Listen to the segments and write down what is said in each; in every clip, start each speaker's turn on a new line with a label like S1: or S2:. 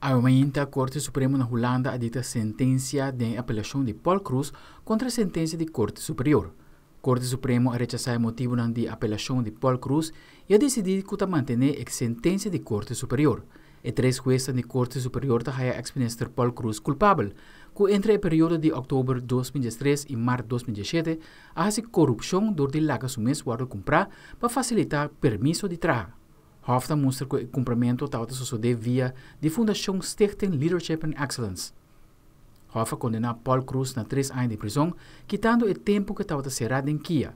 S1: Awe Korte Supremo na Hulanda a dikta sentensia den apelashon di Paul Croes kontra sentensia di Korte Superior. Korte Supremo a rechasá e motibu di apelashon di Paul Croes i a disidí ku ta mantené e sentensia di Korte Superior. E tres hues di Korte Superior ta haya ex-minister Paul Croes kulpabel, ku entre e periodo di òktober 2003 i mart 2017 a hasi korupshon dor di laga su mes wòrdu kumprá pa fasilitá permiso di traha. Hof ta mustra ku e kumpramentu tabata sosodé via di Fundashon Stichting Leadership and Excellence. Hof a kondená Paul Croes na 3 aña di prizòn, kitando e tempu ku e tabata será den KIA.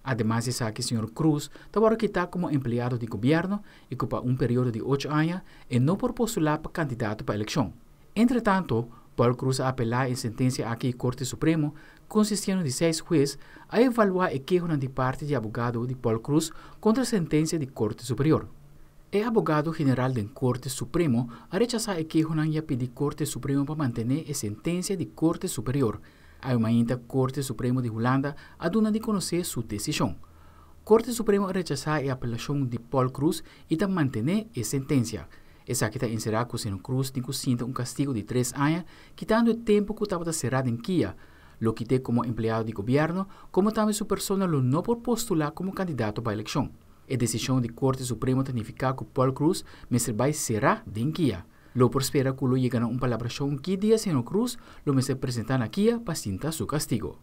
S1: Ademas di esaki, señor Croes tabata kitá komo empleado di gobièrnu i ku pa un periodo di 8 aña e no por postulá pa kandidato pa elekshon. Entre tantu, Paul Croes a apelá e sentensia aki. Korte Supremo, konsistiendo di seis hues, a evaluá e keho di parti di abogado di Paul Croes kontra e sentensia di Korte Superior. E abogado general di Korte Supremo a rechasá e keho i a pidi Korte Supremo pa mantené e sentensia di Korte Superior. Ainda Korte Supremo di Hulanda a duna di konosé su desishon. Korte Supremo a rechasá e apelashon di Paul Croes i ta mantené e sentensia. Esaki ta enserá ku señor Croes tin ku sinta un kastigu di 3 aña, kitando e tempu ku e tabata será den KIA. Lo kit'é komo empleado di gobièrnu, komo tambe su persona lo no por postulá komo kandidato pa elekshon. E desishon di Korte Supremo ta nifiká ku Paul Croes mester bai será den KIA. Lo por spera ku lo yega na un palabrashon ki dia señor Croes lo mester presentá na KIA pa sinta su kastigu.